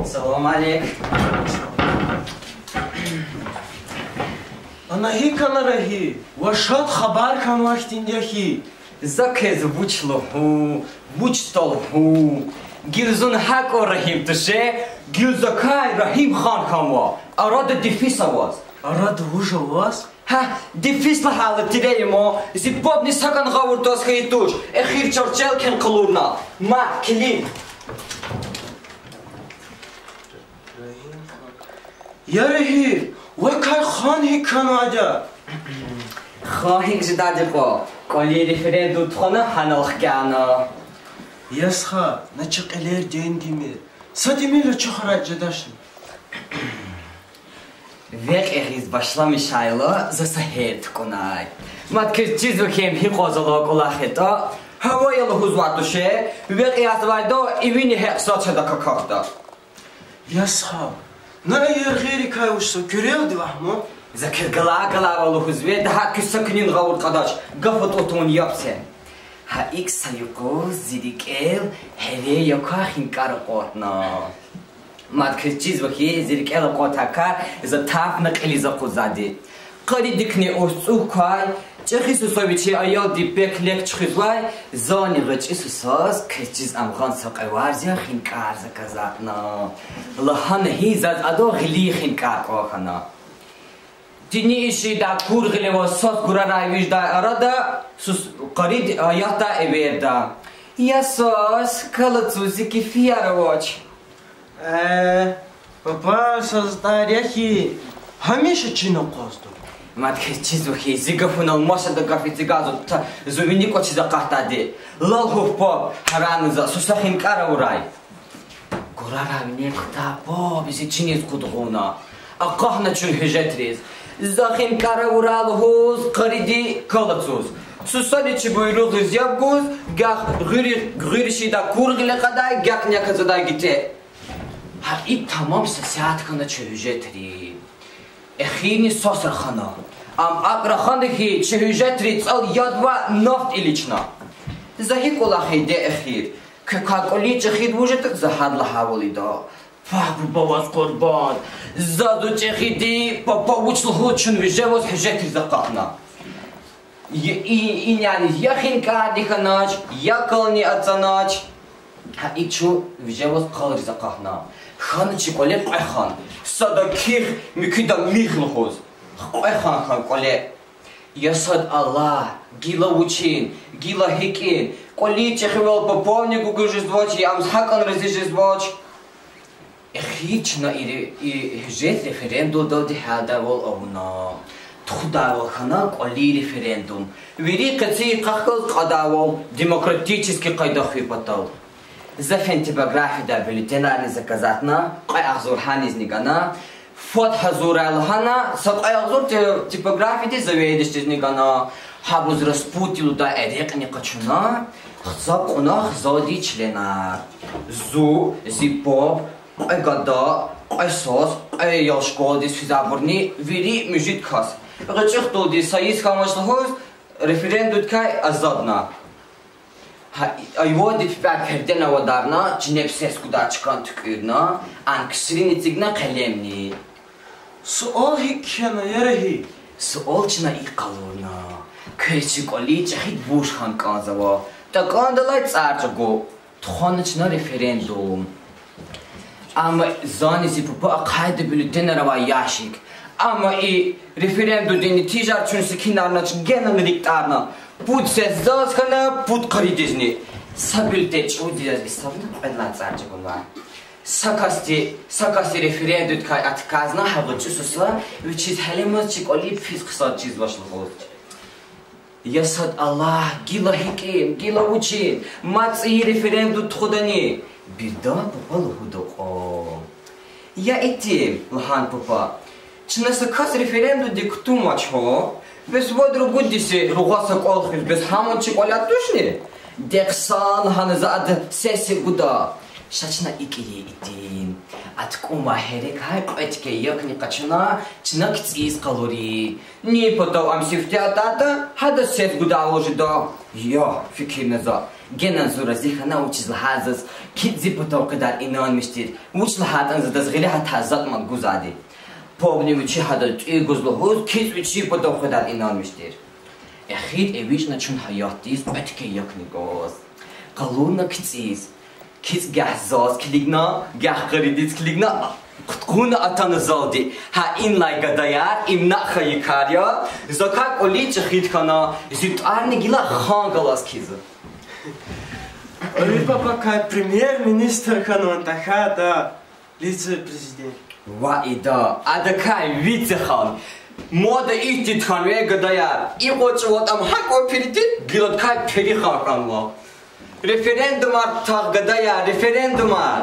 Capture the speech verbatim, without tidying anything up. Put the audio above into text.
Салам алейк. Ана гьикӀ хьана, Рагьим? Ваз шад хабар хьанвай хьтинди я хьи. За квез вуч лугьун, вуч талгьун? Гила зун гьакӀ Рагьим туш, гила закай Рагьим-хан хьанва. Арада дефис аваз. Арада вуж аваз? Гьа, дефис лагьайла тиреймо, зи пабни сакӀан гъавурда тваз хьайи туш, эхир чарчел кхьин къалурна. Ма, килиг. Я Рагьим, вакай хан гьикӀ хьанвайди я? Хан гьикӀ жедайди кьван, кӀвалин референдум тухвана гьанал хкяна. Я стха, на чи кьилер денгимир, са тӀимил ачухарай жедачни. Векь ягъиз башламишайла за са гьер тукӀунай. Мад квез чизва хьи, им гьикьван залан кӀвалах ятӀа, гьава я лугьузвай туш, векь ягъизвайда ивини гьекь сад шада какахьда. Я стха, на и яргъийрикай вуч са куьрелди вахма? За квез галай-галайвал лугьузва, дагьа куьн са куьнин гъавурда кьадач, гаф атӀуй тавун яб це. Гьа икӀ са юкъуз зи рикӀел гьерен якай хинкӀар акъватна. Мад квез чизва хьи, зи рикӀел акъатай кар за тафна кьилиз акъудзавайди. Къаридикни урс цӀугъ квай, чӀехи суса вичин аялдин пек-лек чуьхуьзвай, зани гъвечӀи сусаз квез чиз ам гъана са кьве варз я хинкӀар заказатна. Лагьана хьи, заз адан гъилин хинкӀар кӀан хьана. Тини ишидай кур гъиле аваз саз гурарай вижедай арада, сус-, къариди аятдай эверда: Я саз, кал ацу, зи кефияр авач. Э, папа, саз тӀвар я хьи, гьамиша чина акъвазда. Мад квез чизва хьи, зи гафунал масада гаф эцигайла зун вини кӀвачиз акъатдайди. Лал гьуф паб, гьарайна за, суса хинкӀар авурай. Гурарай винел хтай паб зи чиниз къудгъунна. Акъахна чун гьуьжетриз. За хинкӀар авурай лугьуз, къариди кал ацуз. Сусани чи буйругъриз яб гуз, гагь гъуьр-, гъуьр ишидай кур гъиле кьадай, гагь нек ацадай гитӀе. Гьа икӀ тамам са сят хьана чи гьуьжетри. Эхирни сас рахана. Ам акӀ рахана хьи, чи гьуьжетри цӀал яд ва нафт илична. За гьикӀ кӀвалах ийида эхир? Квекай кӀвалин чӀехиди вуж ятӀа, за гьада лагьайвал ийида. Пагь-буба ваз къурбанд. За зи чӀехиди, папа вуч лугьуз, чун виже аваз гьуьжетриз акъахна. И, и, и няниз я хинкӀарни хьанач, я кални ацанач. Гьа икӀ чун виже аваз къалриз акъахна. Хьана чи кӀвале кьве хан. Сада ких, муькуьда мих лугьуз. Кьве хан хьана кӀвале. Я сад Аллагь, гила вучин, гила гьикӀин, кӀвалин чӀехивал папавни гугуз жезвач, я ам гьакӀан рази жезвач. Эхир чна и ре-, и гьуьжет референдумдалди гьялдайвал авуна. Тухудайвал хьана кӀвалин референдум. Вири къецин къах галаз кьадайвал демократический къайда хьайи патал. За фена типографиядай бюллетенарни заказатна, кьве агъзур гьанизни гана, фад гьазурай лагьана, са кьве агъзур ти-, типографияди заведующийдизни гана, гьабуруз распутьи лугьудай эрекьни къачуна, хцаб кьуна хзалдин членар. Зун, зи паб, кьве гада, кьве саз, кьве аял школадиз физвайбурни, вири муьжуьд кас. ГъвечӀи хтулдиз са йис хьанвач лугьуз, референдумдикай азадна. Гьа, айвалдин пипӀяй пердени авадарна, чинеб сес гудай чкани туькӀуьрна, анксрини эцигна, къелемни. Суал гьикӀ кхьена, я Рагьим? Суал чна икӀ къалурна: квез чи кӀвалин чӀехиди вуж хьана кӀанзава? ТакӀандалай цӀарцӀагу. Тухвана чна референдум. Амма зани зи папа ахъайда бюллетенар авай ящик. Амма и референдумдин нетижаяр чун секинарнач, генани рикӀ тӀарна. Пуд сес заз хьана, пуд къаридизни. Са бюллетень чӀавуз яз исавна кьвед лагьай цӀарцӀагунвай. Са касди, са касди референдумдикай отказна, гьа гъвечӀи суса вичиз гьелемаз чи кӀвалин пис хъсан чизвач лугьуз. Я сад Аллагь, гила гьикӀин, гила вучин, мад цӀийи референдум тухудани? Бирдан папа лугьуда кьван. Я итим, лагьана папа, чна са кас референдумдик кутунвач гьа, бес вад-ругуд йис я ругъаз са кӀвал хуьз, бес гьам чи кӀваляй тушни? Де хъсан, лагьана, за ада сес гуда. Ша чна икӀ ийин, итим. АтӀа кӀунвай гьерекай кьве тике якни къачуна, чна кицӀиз къалурин. Ни патав ам сифте атӀайтӀа, гьадаз сес гудайвал жеда. Я, фикирна за. Генани зун рази хьана, вучиз лагьайтӀа заз кицӀ зи патав къведай инанмиш тир. Вуч лагьайтӀани за адаз гъиле гьатай затӀ мад гузвайди. Пабни вичи гьадаз тӀуьн гуз лугьуз, кицӀ вичин патав къведай инанмиш тир. Эхир эвичӀна чун гьаятдиз кьве тике якни гваз. Къалурна кицӀиз. КицӀ гагь заз килигна, гагь къаридиз килигна, хъуткьуна атана залди. Гьа инлай, гадаяр, им накь хайи кар я, закай кӀвалин чӀехиди хьана, зи тӀварни гила хан галаз кхьизва. Ой, папа, кай премьер-министр хьанвани тахьайтӀа вице-президент. Ва ида, адакай вице хьана. Мода ихьтин хьанва, гадаяр. И кьван чӀавалди ам гьакӀ вапереди, гила адакай пери хан хьанва. Референдумар тагъ, гадаяр, референдумар.